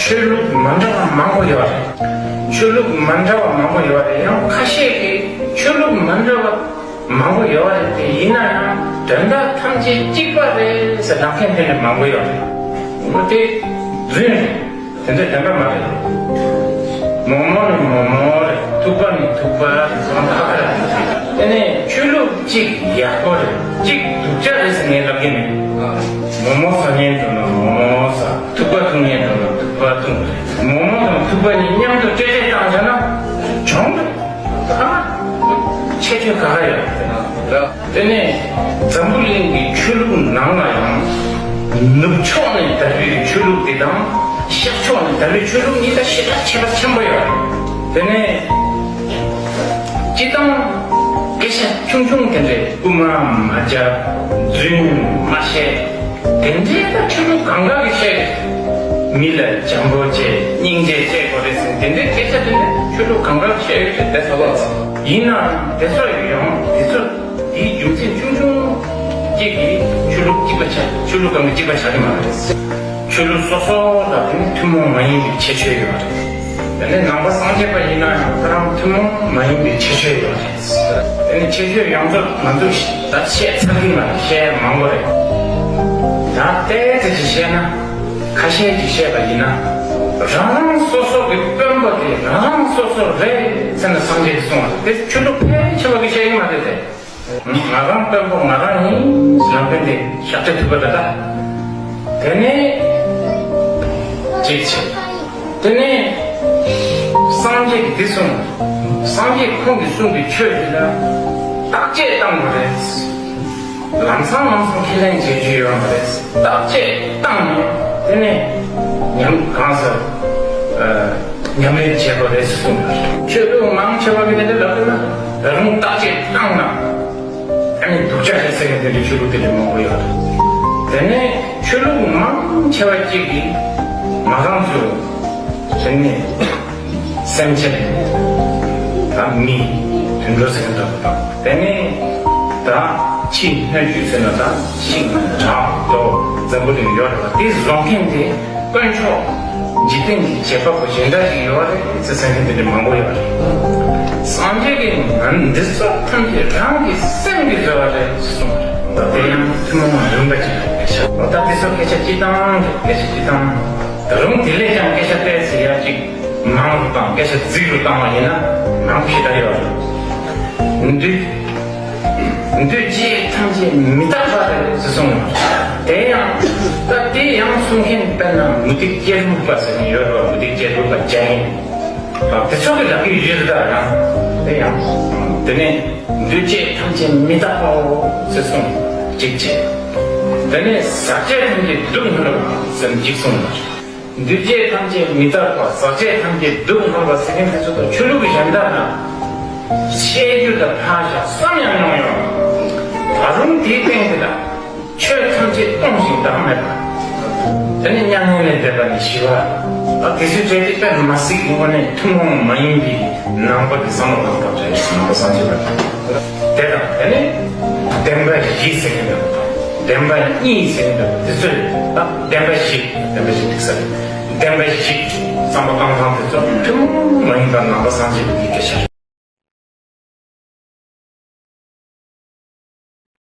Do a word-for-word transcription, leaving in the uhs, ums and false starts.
ཆོས་ལུགས་མ་འདྲ་བ་མང་པོ་ཡོད་རེད། ཆོས་ལུགས་མ་འདྲ་བ་མང་པོ་ཡོད་རེད། ཡང་ཁ་ཤས་ཀྱིས་ཆོས་ལུགས་མ་འདྲ་བ་མང་པོ་ཡོད་རེད་དེ། ཡིན་ན་ཡང་དོན་དག་ཐམས་ཅད་གཅིག་པ་རེད་ཟེར་ལབ་མཁན་དེ་འདྲ་མང་པོ་ཡོད་རེད། འོ་དེ་རྫུན་རེད། དེ་འདྲ་དོན་དག་མ་རེད། མོག་མོག་ནི་མོག་མོག་རེད། ཐུག་པ་ནི་ཐུག་པ་རེད། ཚང་མ་ཁ་ཁ་རེད། དེ་ནས་ཆོས་ལུགས་གཅིག་ཡག་པོ་རེད། གཅིག་སྡུག་ཅག་རེད་ཟེར་ངས་ལབ་ཀྱི་མེད། མོག་མོག་ཟ་མཁན་འགྲོ་ན་མོག་མོག་ཟ། ཐུག་པ་འཐུང་མཁན་འགྲོ་ན་ཐུག་པ་འཐུང་། མོག་མོག་དང་ཐུག་པ་གཉིས་མཉམ་དུ་སྤྲེལ་སྤྲེལ་བཏང་བྱས་ན་གྱོང་རེད། ཁ་ཁ་ཁྱད་ཆོས་ག་རེ་ཡོད་རེད། དེ་ནས་འཛམ་བུ་གླིང་གི་ཆོས་ལུགས་ནང་ལ་ཡང་ནུབ་ཕྱོགས་ནས་དར་བའི་ཆོས་ལུགས་དེ་དང་ཤར་ཕྱོགས་ནས་དར་བའི་ཆོས་ལུགས་གཉིས་ཀ་ཞེ་དྲག་ཁྱད་པར་ཆེན་པོ་ཡོད་རེད། དེ་ནས་སྤྱིར་བཏང་སྐད་ཆ་ཆུང་ཆུང་དེ་འདྲའི་རྐུ་མ་མ་རྒྱག་རྫུན་མ་བཤད། དེ་འདྲའི་ད་ཆོས་ལུགས་གང་ག་གི་བཤད། མི་ལ་བྱམས་པོ་བྱེད། སྙིང་རྗེ་བྱེད་དགོས་རེད་ཟེར། དེ་འདྲའི་སྐད་ཆ་དེ་འདྲ་ཆོས་ལུགས་གང་ག་གི་བཤད་ཡོད་རེད། དེ་ཚོ་ལ། ཡིན་ནའང་དེ་ཚོ་ཡང་དེ་ཚོ་དེའི་རྒྱུ་མཚན་ཆུང་ཆུང་གཅིག་གིས་ཆོས་ལུགས་གཅིག་པ་ཆགས། ཆོས་ལུགས་གང་ག་གཅིག་པ་ཆགས་ཀྱི་མ་རེད། ཆོས་ལུགས་སོ་སོ་ལ་དེ་ནི་ཐུན་མོང་མ་ཡིན་པའི་ཁྱད་ཆོས་ཡོད་རེད། དེ་ནས་ནང་པ་སངས་རྒྱས་པ་ཡིན་ན་ཡང་ཁོ་རང་ཐུན་མོང་མ་ཡིན་པའི་ཁྱད་ཆོས་ཡོད་རེད། དེ་ནི་ཁྱད་ཆོས་ཡོངས་རྫོགས་ང་ཚོས་ད་བཤད་ཚར་གྱི་མ་རེད། བཤད་མང་པོ་རེད། ད་ཏོག་ཙམ་ཅིག་བཤད་ན། ཁ་ཤས་ཀྱིས་བཤད་པ་ཡིན་ན། རང་རང་སོ་སོ་གི་དཔོན་པོ་དེ་རང་རང་སོ་སོ་རེད་ཟེར་ནས་སངས་རྒྱས་ཀྱིས་གསུངས་པ་རེད། དེ་ཆོས་ལུགས་ཕལ་ཆེ་བ་གིས་བཤད་ཀྱི་མ་རེད་དེ། ང་རང་དཔོན་པོ་ང་རང་ཡིན་ཟེར་ལབ་མཁན་དེ་ཤཱཀྱ་ཐུབ་པ་རེད་ད། དེ་ནས་གཅིག་བྱས། དེ་ནས་སངས་རྒྱས་ཀྱིས་འདི་གསུངས། སངས་རྒྱས་ཁོང་གིས་གསུངས་པའི་ཆོས་འདི་ལ་བརྟག་དཔྱད་བཏང་དགོས་རེད། ལམ་སང་ལམ་སང་ཁས་ལེན་བྱེད་རྒྱུ་ཡོད་མ་རེད། བརྟག་དཔྱད་བཏང་ནས་དེ་ནས་ཉམས་གང་ཟེར། ཨ། ཉམས་ལེན་བྱེད་དགོས་རེད་ཟེར་གསུངས་པ་རེད། ཆོས་ལུགས་མང་ཆེ་བ་གིས་དེ་འདྲ་ལབ་ཡོད་ན། ད་རུང་བརྟག་དཔྱད་བཏང་ན། ཨ་ནི་སྡུག་ཅག་རེད་ཟེར་མཁན་དེ་འདྲའི་ཆོས་ལུགས་དེ་འདྲ་མང་པོ་ཡོད་རེད། དེ་ནས་ཆོས་ལུགས་མང་ཆེ་བ་གཅིག་གིས་ང་རང་ཚོའི་དེ་ནས་སེམས་ཅན་དང་མི་དུད་འགྲོ་ཟེར་མཁན་འདྲ་པོ་དང་། དེ་ནས་ད་ཕྱིའི་སྣོད་བཅུད་ཟེར་ན་ད་ཤིང་བྲག་རྡོ་འཛམ་བུ་གླིང་ཡོད་རེད་པ། དེ་བཟོ་མཁན་དེ། དཀོན་མཆོག་འཇིག་རྟེན་གྱི་བྱེད་པ་པོ་གཞན་དག་ཅིག་ཡོད་རེད་ཟེར་ཟེར་མཁན་དེ་འདྲ་མང་པོ་ཡོད་རེད། སངས་རྒྱས་ཀྱིས་ང་འདི་ཚོ་ཐམས་ཅད་རང་གི་སེམས་ཀྱིས་བཟོས་པ་རེད་ཟེར་གསུངས་པ་རེད། ད་དེ་ཡང་ཐུན་མོང་མ་ཡིན་པ་ཅིག་རེད་ཤག་འོ་ད་དེ་ཚོ་སྐད་ཆ་སྤྱིར་བཏང་རེད། སྐད་ཆ་སྤྱིར་བཏང་། ད་རུང་དེ་ལས་ཀྱང་སྐད་ཆ་ཏོག་ཙམ་ཡར་ཅིག་མང་རུ་བཏང་། སྐད་ཆ་རྫིག་རུ་བཏང་བ་ཡིན་ན་མང་པོ་ཞེ་དྲག་ཡོད་རེད། འདུས། འདུས་བྱས་ཐམས་ཅད་མི་རྟག་པ་རེད་ཟེར་གསུངས། དེ་ཡང་ད་དེ་ཡང་གསུང་མཁན་དཔེར་ན་མུ་སྟེགས་སྐྱེས་བུ་པ་ཟེར་མཁན་ཡོད་རེད་པ། མུ་སྟེགས་སྐྱེས་བུ་པ་བྱས་ནས་དེ་ཚོ་གིས་ལབ་ཀྱི་ཡོད་རེད། ད་ཡང་དེ་ཡང་དེ་ནས་འདུས་བྱས་ཐམས་ཅད་མི་རྟག་པའོ་ཟེར་གསུངས། གཅིག་བྱས། དེ་ནས་ཟག་བཅས་ཐམས་ཅད་སྡུག་བསྔལ་བ་ཟེར་གཅིག་གསུངས། འདུས་བྱས་ཐམས་ཅད་མི་རྟག་པ། ཟག་བཅས་ཐམས་ཅད་སྡུག་བསྔལ་བ་ཟེར་མཁན་དེ་ཚོ་དང་ཆོས་ལུགས་ཀྱི་གཞན་དག་ན་བཤད་རྒྱུ་དང་ཕར་བཞག་བསམ་ཡང་མྱོང་ཡོད། ད་རུང་དེའི་སྟེང་དེ་ལ་ཆོས་ཐམས་ཅད་སྟོང་ཞིང་བདག་མེད་པ། དེ་ནི་མྱ་ངན་ལས་འདས་པ་ནི་ཞི་བ། ད་དེ་ཚོའི་གྲས་དེ་དཔེ་མ་སྲིད་དངོས་གནས་ཐུན་མོང་མ་ཡིན་པའི་ནང་པ་གི་བསམ་བློ་བཏང་ཐབས་བྱ་ཡི་ནང་པ་སངས་རྒྱས་པ་དེ་དང་། དེ་ནི་བདེན་པ་བཞི་ཟེར་མཁན་འདུག་བདེན་པ་གཉིས་ཟེར་མཁན་འདུག་དེ་ཚོ་རེད། ད་བདེན་པ་བཞི། བདེན་པ་བཞི་འགྲིག་ས་རེད། བདེན་པ་བཞི་བསམ་བློ་བཏང་སྟངས་དེ་ཚོ་ཐུན་མོང་མ་ཡིན་པ་ནང་པ་སངས་རྒྱས་པའི་སྐད་ཆ་